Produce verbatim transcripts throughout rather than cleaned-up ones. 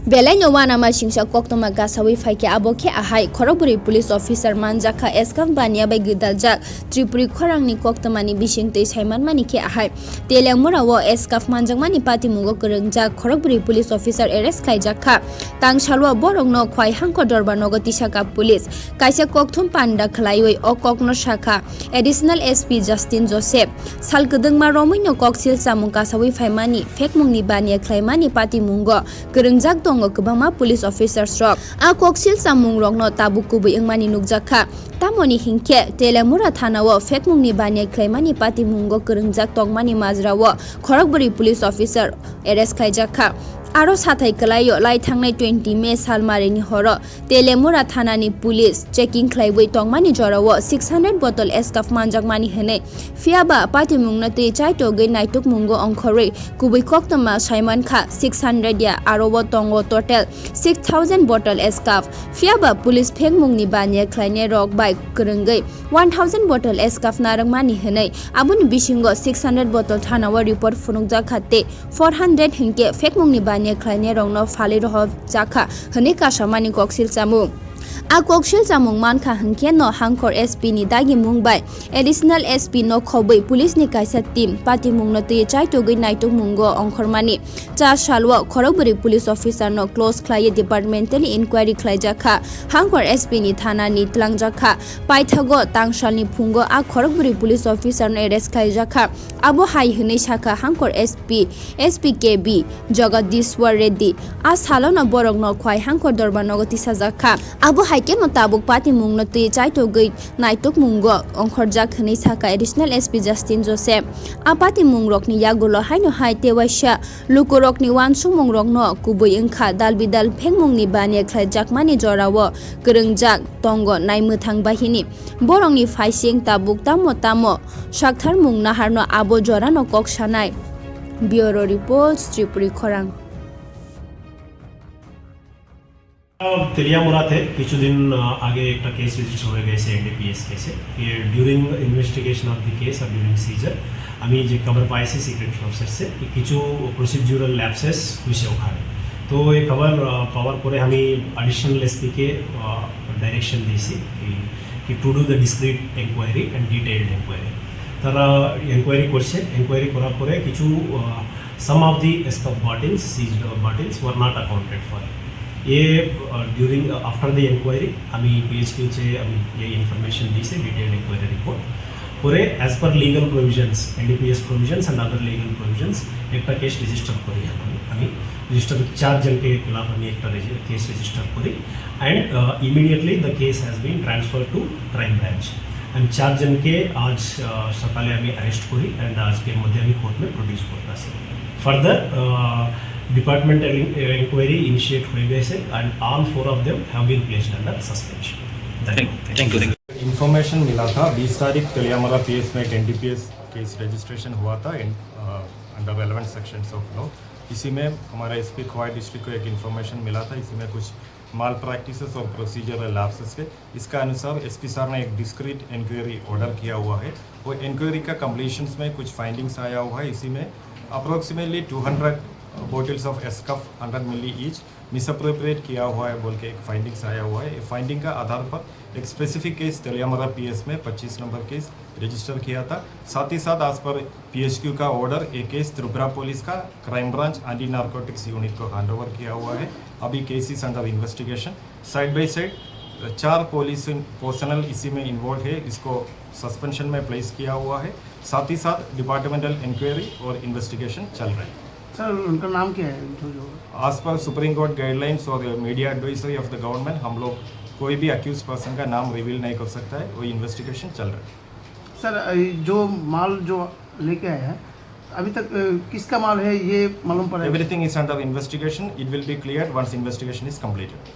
Belai no uanama singsa koktwma kasawi phaikhe, abo khe ahai, khorokbwrwi police officer manjakha, scarf baniya bai gwdaljak Tripuri khorangni koktwmani bisingtwi saimanmani khe ahai, Teliamura o scarf manjakmani patimungo kwrwngjak khorokbwrwi police officer arrest khaijakha. Tangsalwo borokno Khwai Hangkor Dorbar nogo tisakha police. Kaisa kokthum panda khwlaiwi o kokno sakha Additional S P Justin Joseph. Sal kwdwngma romwino koksil chamung kasawi phaimani, phekmungni baniya khlaimani patimungo kwrwngjak tongo kwbangma police officers rok. A koksil chamungrokno tabuk kubui wngmani nukjakha. Tamoni hinkhe Teliamura thanao phekmungni baniya khlaimani patimungo kwrwngjak tongmani majrao khorokbwrwi police officer arrest khaijakha. Aro sathai kwlaio lai thangnai twenty May salmarini horo Teliamura thanani police checking khlaiwi tongmani jorao six hundred bottle scarf manjakmani hwnwi. Phiyaba patimungno twi chaitogwi naitukmungo ongkhorwi kubui koktwma saimankha six hundred ya, aro o tongo total six thousand bottle scarf. Phiyaba police phekmungni baniya khlainairok bai kwrwngwi one thousand bottle scarf narwkmani hwnwi, aboni bisingo six hundred bottle thanao report phunukjakha tei four hundred hinkhe phekmungni baniya khlainairokno phalwi rohorjakha hwnwi kasamani koksil chamung. A koksil chamung mankha hinkhe no Hangkor S P ni dagimung bai Additional S P no khobwi police ni kaisa team patimungno twi chaitogwi naitukmungo ongkhormani. Cha salwo khorokbwrwi police officer no close khlaiwi departmentally inquiry khlaijakha. Hangkor S P ni thana ni twlangjakha. Paithago tangsalni phungo a khorokbwrwi police officer no arrest khaijakha. Abo hai hwnwi sakha Hangkor S P, S P K B Jagadishwar Reddy. A salono borokno Khwai Hangkor Dorbar nogo tisajakha. Abo hai kheno tabuk patimungno twi chaitogwi naitukmungo ongkhorjak hwnwi sakha Additional S P Justin Joseph. A patimungrokni yagulo haino hai tewaisa lukurokni uansukmungrokno kubui wngkha dal bidal phekmungni baniya khlaijakmani jorao kwrwngjak tongo naimwthang bahini. Borokni phaising tabuk tamo tamo saktharmung naharno abo jorano kok sanai. Bureau Report, Tripuri Khorang. তেলিয়ামুড়াতে কিছুদিন, আহ, আগে একটা case register হয়ে গেছে এনডিপিএস কেসে। এর during investigation of the case আর during seizure আমি যে খবর পাইছি সিক্রেট সোর্সেসে, কিছু প্রসিডিউরাল ল্যাপসেস হয়েছে ওখানে। তো এই খবর, আহ, পাওয়ার পরে আমি অ্যাডিশনাল এসপিকে, আহ, ডাইরেকশন দিয়েছি কি, কি to do the discrete enquiry and detailed enquiry। তারা এনকোয়ারি করছে, এনকোয়ারি করার পরে কিছু, আহ, some of the scarf bottles, seized bottles were not accounted for। A, ah, during, আহ, after the enquiry আমি পিএইচকিউ তে আমি এই ইনফরমেশন দিয়েছি, ডিটেইলড এনকোয়ারি রিপোর্ট। পরে as per legal provisions, NDPS provisions and other legal provisions একটা কেস রেজিস্টার করি আমি। আমি রেজিস্টার, চার জনকে খেলাফ আমি একটা রেজি-, কেস রেজিস্টার করি। And, uh, immediately the case has been transferred to crime branch। And চারজনকে আজ, আহ, সকালে আমি অ্যারেস্ট করি and আজকের মধ্যে আমি কোর্টে প্রডিউস করতেছি। Further, uh, departmental in-, uh, enquiry initiate হয়ে গেছে and all four of them have been placed under suspension। Thank you। Thank you। Thank you। Information मिला था, बीस तारीख तेलियामुड़ा पीएस में एक एनडीपीएस केस रजिस्ट्रेशन हुआ था in, uh, under relevant sections of law। इसी में हमारा एसपी खवाई डिस्ट्रिक्ट को एक इन्फॉर्मेशन मिला था, इसी में कुछ माल प्रैक्टिसेस और प्रोसीजरल लैप्सेस थे। इसका अनुसार एसपी सर ने एक डिस्क्रीट इंक्वायरी ऑर्डर किया हुआ है। वो इंक्वायरी का कंप्लीशंस में कुछ फाइंडिंग्स आया हुआ है। इसी में approximately two hundred bottles of एसकफ, हंड्रेड मिली ईच, मिसअप्रोप्रिएट किया हुआ है बोल के एक फाइंडिंग्स आया हुआ है। ये फाइंडिंग का आधार पर एक स्पेसिफिक केस तेलियामुड़ा पीएस में पच्चीस नंबर केस रजिस्टर किया था। साथ ही साथ, एज पर पीएचक्यू का ऑर्डर, ये केस त्रिपुरा पुलिस का crime branch anti narcotics unit को हैंडओवर किया हुआ है। अभी case is under investigation. Side by side चार पुलिस पर्सनल इसी में इन्वॉल्व है, इसको सस्पेंशन में प्लेस किया हुआ है। साथ ही साथ डिपार्टमेंटल इंक्वायरी और इन्वेस्टिगेशन चल रहा है। सर, उनका नाम क्या है, जो, जो? As per supreme court guidelines और media advisory of the government, हम लोग कोई भी अक्यूज पर्सन का नाम रिवील नहीं कर सकता है, वो इन्वेस्टिगेशन चल रहा है। सर, ये जो माल जो लेके आए हैं, अभी तक, अ, किसका माल है, ये मालूम पड़ा है? Everything is under investigation. It will be cleared once investigation is completed.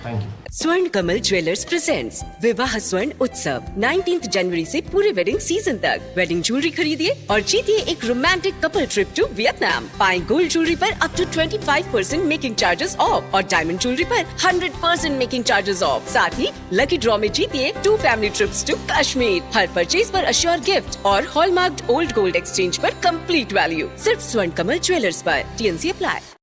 Thank you. स्वर्ण कमल ज्वेलर्स प्रेजेंट्स विवाह स्वर्ण उत्सव, नाइनटीन्थ जनवरी से पूरे वेडिंग सीजन तक। वेडिंग ज्वेलरी खरीदिए और जीतिए एक romantic couple trip to Vietnam. पाएं गोल्ड ज्वेलरी पर up to twenty five percent making charges off और डायमंड ज्वेलरी पर hundred percent making charges off. साथ ही लकी ड्रॉ में जीतिए two family trips to Kashmir. हर परचेज पर अश्योर गिफ्ट और हॉलमार्क्ड ओल्ड गोल्ड एक्सचेंज पर कंप्लीट वैल्यू। सिर्फ स्वर्ण कमल ज्वेलर्स पर। TNC apply.